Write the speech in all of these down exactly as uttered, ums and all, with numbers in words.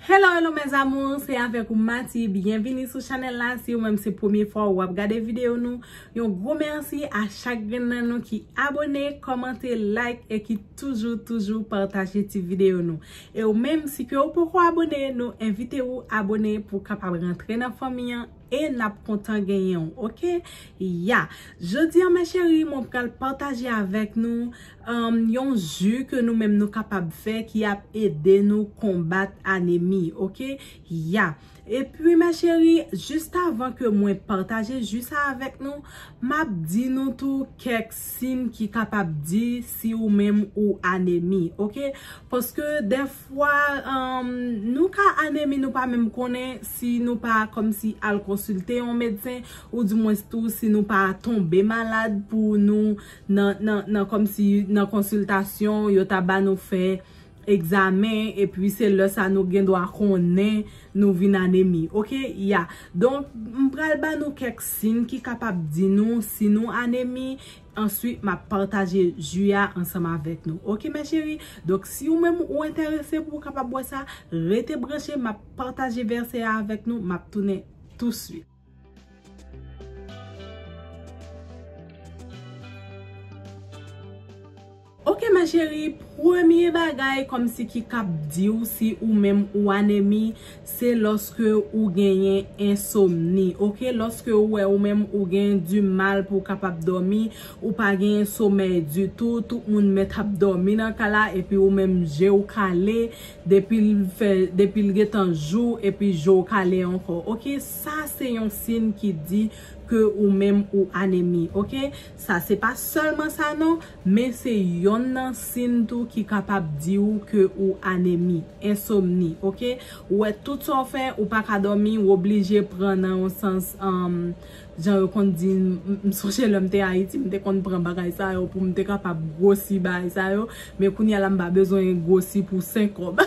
Hello, hello mes amours, se avèk ou Mati. Byenvini sou chanèl la. Si ou menm se premye fwa ou ap gade videyo nou, yon gwo mèsi a chak grenn nan nou ki abone, kòmante, like e ki toujou, toujou pataje ti videyo nou. E ou menm, si ke ou poko abone, nou envite ou abone pou w kapab rantre nan fanmi an e n ap kontan genyen w, oke? Ya. Jodi a, mes chéries, mwen pral pataje avèk nou, um, yon ji ke nou menm nou kapab fè ki ap ede nou konbat anemi, oke? Ya. Epi, mes chéries, jis avan ke mwen pataje ji sa avèk nou, m ap di nou tou kèk siy ki kapab di si ou menm ou anemi, oke? Paske dèfwa, um, nou ka anemi, nou pa menm konnen si nou pa kòmsi al konsilte yon medsen, oudimwens tou si nou pa tonbe malad pou nou nan, nan, nan kòmsi nan konsiltasyon, yo ta ba nou fè egzamen, epi se lè sa nou gen dwa konnen nou vin anemi. Oke, ya. Donk, m pral ba nou kèk siy ki kapab di nou si nou anemi. Answit, m ap pataje ji a ansanm avèk nou. Oke, mes chéries? Donk, si ou menm ou enterese pou w kapab wè sa, rete branche, m ap pataje vèsè a avèk nou, m ap tounen touswit. Oke, mes chéries, premye bagay kòmsi ki kab di w si ou menm ou anemi, se lòske ou genyen ensomni, oke? Lòske ou wè ou menm ou gen di mal pou w kapab dòmi, ou pa genyen somèy ditou, tout moun mèt ap dòmi nan kay la, epi ou menm je w kale, depi l fè, depi l gentan jou, epi je w kale ankò, oke? Sa se yon siy ki di ke ou menm ou anemi, oke? Sa se pa sèlman sa non, men se yonn nan siy tou ki kapab di w ke ou anemi, ensomni, oke? Ou wè tout sa w fè, ou pa ka dòmi, ou oblije pran nan yon sans, um, jan yo konn di, m, m sonje lè m te Ayiti, m te konn pran bagay sa yo pou m te kapab gwosi bagay sa yo, men kounye a la m pa bezwen gwosi pou senk kòb.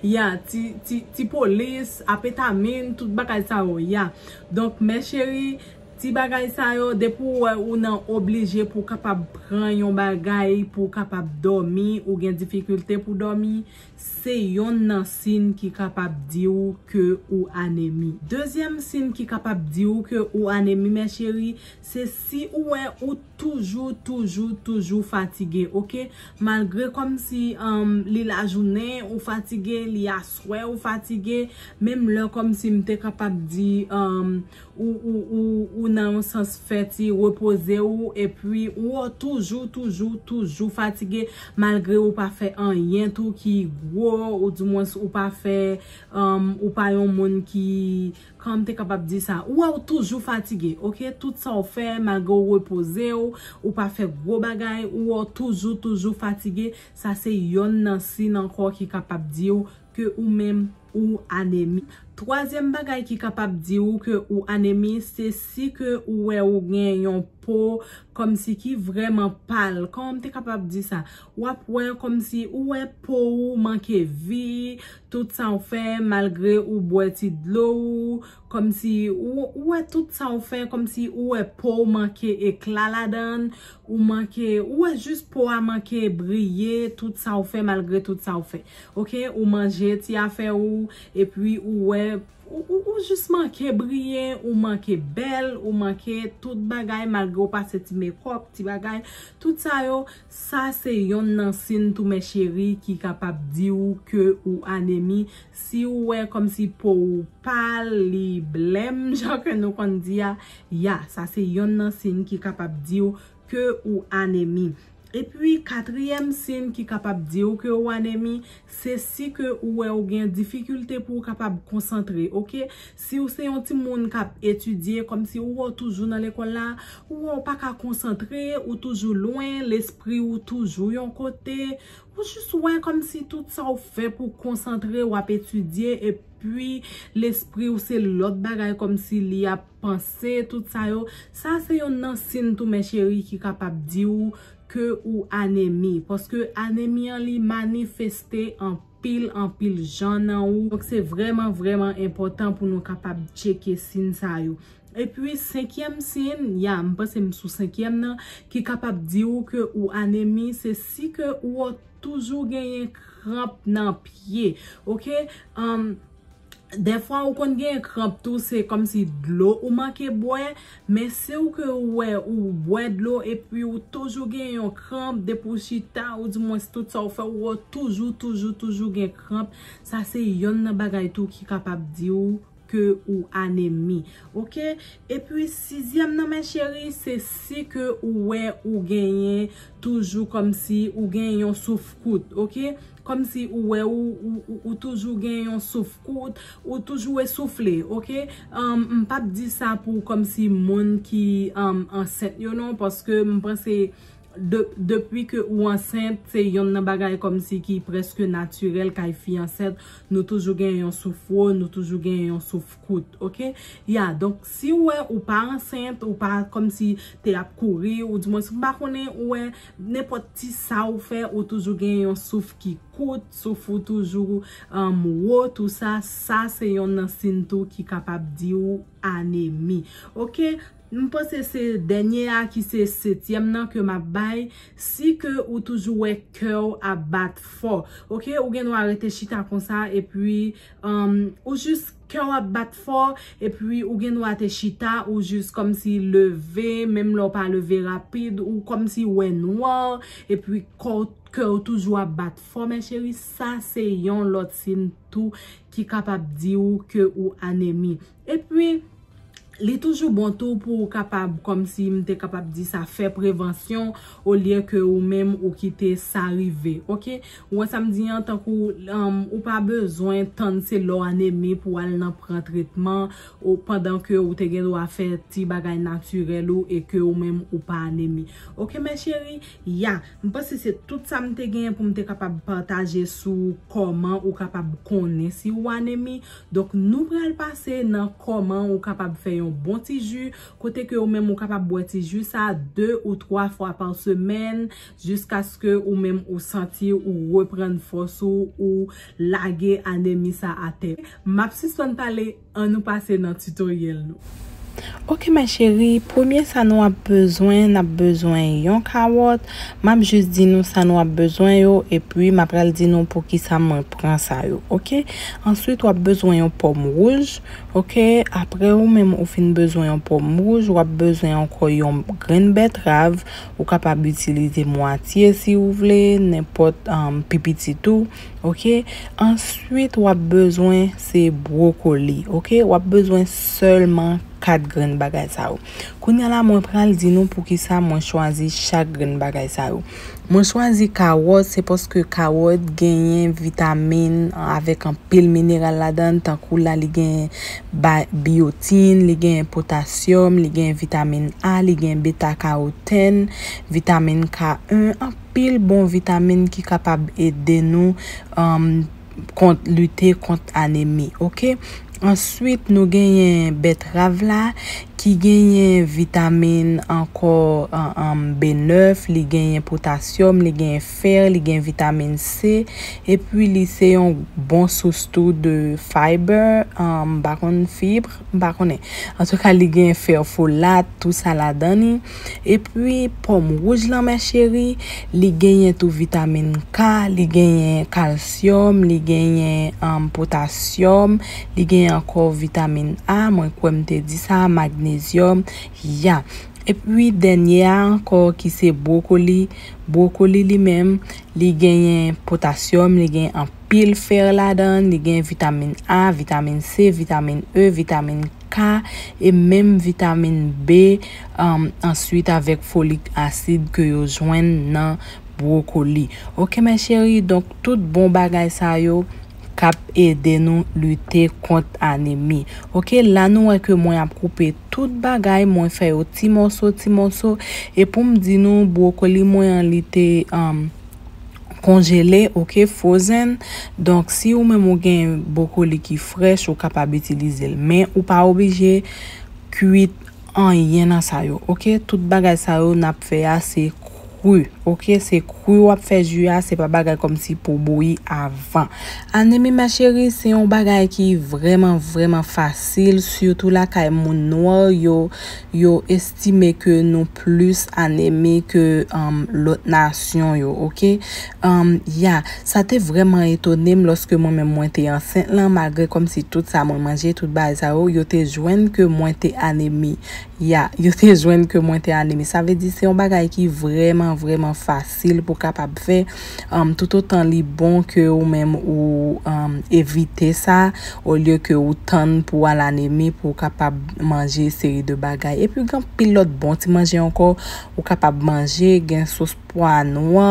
Ya, ti, ti, ti polis, apetamin, tout bagay sa yo, ya. Donk, mes chéries, ti bagay sa yo, depi w wè ou nan oblije pou w kapab pran yon bagay, pou w kapab dòmi, ou gen difikilte pou dòmi, se yonn nan siy ki kapab di w ke ou anemi. Dezyèm siy ki kapab di w ke ou anemi, mes chéries, se si ou wè ou toujou, toujou, toujou fatige, oke? Malgre kòmsi, um, li lajounen ou fatige, li aswè ou fatige, menm lè kòmsi m te kapab di, um, ou, ou, ou, ou nan yon sans fè ti repoze w, epi ou toujou, toujou, toujou fatige, malgre ou pa fè anyen tou ki gwo, oudimwens ou pa fè, um, ou pa yon moun ki, kòman m te kapab di sa? Ou wè ou toujou fatige, oke? Tout sa w fè, malgre w repoze w, ou pa fè gwo bagay, ou wè w toujou, toujou fatige, sa se yonn nan siy ankò ki kapab di w ke ou menm ou anemi. Twazyèm bagay ki kapab di w ke ou anemi, se si ke ou wè ou gen yon po kòmsi ki vrèman pal. Kòman m te kapab di sa? W ap wè kòmsi ou wè po ou manke vi, tout sa w fè, malgre ou bwè ti dlo ou, kòmsi ou, ou wè tout sa w fè, kòmsi ou wè po w manke ekla ladan l, ou manke, ou wè jis po a manke briye, tout sa w fè, malgre tout sa w fè. Oke, ou manje ti afè ou, epi ou wè, ou, ou, ou jis manke briye, ou manke bèl, ou manke tout bagay, malgre ou pase ti mekòp, ti bagay, tout sa yo, sa se yonn nan siy tou, mes chéries, ki kapab di w ke ou anemi. Si ou wè kòmsi po ou pal, li blèm, jan ke nou konn di a, ya, sa se yonn nan siy ki kapab di w ke ou anemi. Epi, katriyèm siy ki kapab di w ke ou anemi, se si ke ou wè ou gen difikilte pou w kapab konsantre, oke? Si ou se yon timoun k ap etidye, kòmsi ou wè w toujou nan lekòl la, ou wè w pa ka konsantre, ou toujou lwen, lespri ou toujou yon kote, ou jis wè kòmsi tout sa w fè pou konsantre, w ap etidye, epi lespri ou se lòt bagay, kòmsi li ap panse, tout sa yo. Sa se yonn nan siy tou, mes chéries, ki kapab di w ke ou anemi. Paske anemi an, li manifeste anpil, anpil jan nan ou. Donk, se vrèman, vrèman enpòtan pou nou kapab tcheke siy sa yo. Epi, senkyèm siy, ya, m panse m sou senkyèm nan, ki kapab di w ke ou anemi, se si ke ou toujou genyen kranp nan pye, oke? Um, dèfwa ou konn gen kranp tou, se kòmsi dlo ou manke bwè, men si w ke ou wè ou bwè dlo epi ou toujou gen yon kranp, depi w chita, ou di mwens tout sa w fè, ou wè w toujou, toujou, toujou gen kranp, sa se yonn nan bagay tou ki kapab di w ke ou anemi, oke? Epi sizyèm nan, men cheri, se si ke ou wè ou genyen toujou kòmsi ou gen yon souf kout, oke? Kòmsi ou wè ou, ou, ou, ou toujou gen yon souf kout, ou toujou esoufle, oke? Um, m p ap di sa pou kòmsi moun ki um, ansent yo non, paske m panse de, depi ke ou ansent, se yonn nan bagay kòmsi ki prèske natirèl kay fi ansent, nou toujou gen yon souf wo, nou toujou gen yon souf kout, oke? Ya, donk si w wè ou pa ansent, ou pa kòmsi te ap kouri, ou di mwens m pa konnen, ou wè nenpòt ti sa ou fè, ou toujou gen yon souf ki kout, souf ou toujou um, wo, tou sa, sa se yonn nan siy tou ki kapab di w anemi, oke? M panse se dènye a ki se setyèm nan ke m ap bay, si ke ou toujou wè kè w ap bat fò, oke? Ou gen dwa rete chita konsa, epi um, ou jis kè w ap bat fò, epi ou gen dwa te chita, ou jis kòmsi leve, menm lè w pa leve rapid, ou kòmsi wè nwa, epi kè w, kè w toujou ap bat fò, men cheri, sa se yon lòt siy tou ki kapab di w ke ou anemi. Epi, li toujou bon tou pou w kapab, kòmsi m te kapab di sa, fè prevansyon, olye ke ou menm ou kite sa rive, oke? Ou wè sa m di an, tankou um, ou pa bezwen tann se lè w anemi pou w al nan pran tretman, ou pandan ke ou te gen dwa fè ti bagay natirèl ou e ke ou menm ou pa anemi, oke, men cheri? Ya, m panse se tout sa m te genyen pou m te kapab pataje sou kòman ou kapab konnen si ou anemi. Donk, nou pral pase nan kòman ou kapab fè yon bon ti ji, kote ke ou menm ou kapab bwè ti ji sa de ou twa fwa pa semèn, jiskaske ou menm ou santi ou reprann fòs ou, ou lage anemi sa atè. M ap sispann pale, an nou pase nan titoryèl nou. Oke, men cheri, premye sa nou ap bezwen, n ap bezwen yon kawòt. M ap jis di nou sa nou ap bezwen yo, epi m ap pral di nou poukisa mwen pran sa yo, oke? Answit, w ap bezwen yon pòm wouj, oke? Apre ou menm ou fin bezwen yon pòm wouj, w ap bezwen ankò yon grenn bètrav, ou kapab itilize mwatye si ou vle, nenpòt um, pi piti tou, oke? Answit, w ap bezwen se bwokoli, oke? W ap bezwen sèlman kat grenn bagay sa yo. Kounye a la, mwen pral di nou poukisa mwen chwazi chak grenn bagay sa yo. Mwen chwazi kawòt, se paske kawòt genyen vitamin avèk anpil mineral ladan l, tankou la li gen ba- biyotin, li gen potasyòm, li gen vitamin A, li gen beta karotèn, vitamin K en, anpil bon vitamin ki kapab ede nou um, kont, lite kont anemi, oke? Answit, nou genyen bètrav la, ki genyen vitamin ankò, an, an, B nèf, li genyen potasyòm, li genyen fè, li gen vitamin C, epi li se yon bon sous tou de fiber, an, m pa konn fib, m pa konnen. Antouka, li gen fè folat, tou sa ladan li. Epi, pòm wouj lan, men cheri, li genyen tou vitamin K, li genyen kalsyòm, li genyen, um, potasyòm, li genyen ankò vitamin A, mwen kwè m te di sa, magnezyòm, ya. Epi, dènye a ankò ki se bwokoli. Bwokoli li menm, li genyen potasyòm, li gen anpil fè ladan, li gen vitamin A, vitamin C, vitamin E, vitamin K, e menm vitamin B, um, answit avèk folik asid ke yo jwenn nan bwokoli. Oke, men cheri, donk tout bon bagay sa yo k ap ede nou lite kont anemi. Oke, la nou wè ke mwen ap koupe tout bagay, mwen fè yo ti mòso, ti mòso, e pou m di nou, bwokoli mwen an, li te, um, konjele, oke, frozen. Donk, si ou menm ou gen bwokoli ki frèch, ou kapab itilize l. Men, ou pa oblije kwit anyen nan sa yo, oke? Tout bagay sa yo n ap fè a, se kri, Ok, se kwi w ap fè ji a, se pa bagay kòmsi pou bouyi avan. Anemi, ma chérie, se yon bagay ki vrèman, vrèman fasil, sitou lakay moun nwa yo, yo estime ke nou plis anemi ke, um, lòt nasyon yo, ok? Um, ya, sa te vrèman etone m lòske mwen menm mwen te ansent lan, malgre kòmsi tout sa mwen manje, tout bagay sa yo, yo te jwenn ke mwen te anemi. Ya, yo te jwenn ke mwen te anemi. Sa vle di se yon bagay ki vrèman, vrèman fasil pou kapab fè. Um, toutotan li bon ke ou menm ou, um, evite sa, olye ke ou tann pou al anemi pou w kapab manje seri de bagay. Epi gen anpil lòt bon ti manje ankò ou kapab manje, gen sos pwa nwa,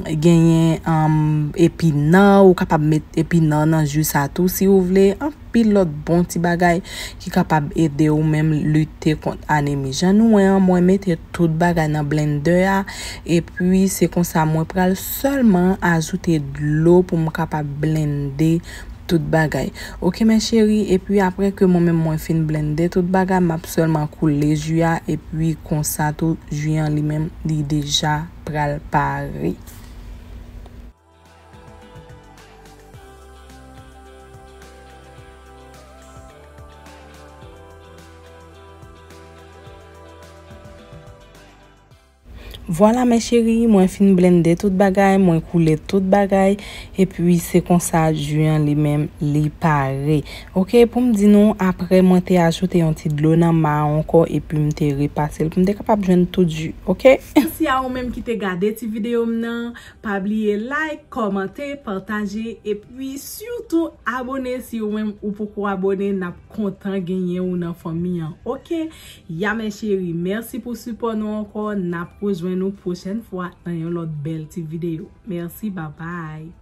genyen, um, epinan, ou kapab met epinan nan ji sa tou si ou vle. Anpil lòt bon ti bagay ki kapab ede ou menm lite kont anemi. Jan nou wè an, mwen mete tout bagay nan blendè a, epi se konsa mwen pral sèlman ajoute dlo pou m kapab blende tout bagay. Ok, mes chéries, epi apre ke mwen menm mwen fin blende tout bagay, m ap sèlman koule ji a, epi konsa tou, ji an li menm, li deja pral pare. Vwala, mes chéries, mwen fin blende tout bagay, mwen koule tout bagay, epi se konsa ji an li menm li pare. Ok, pou m di nou, apre mwen te ajoute yon ti dlo nan ma ankò, epi m te repase l pou m te kapab jwenn tout ji, ok? Mèsi a ou menm ki te gade ti videyo m nan. Pa bliye like, kòmante, pataje, epi sitou abone si ou menm ou poko abone, n ap kontan genyen ou nan fanmi an, ok? Ya, mes chéries, mèsi pou sipò nou ankò, n ap rejwenn nou pwochèn fwa nan yon lòt bèl ti videyo. Mèsi, babay.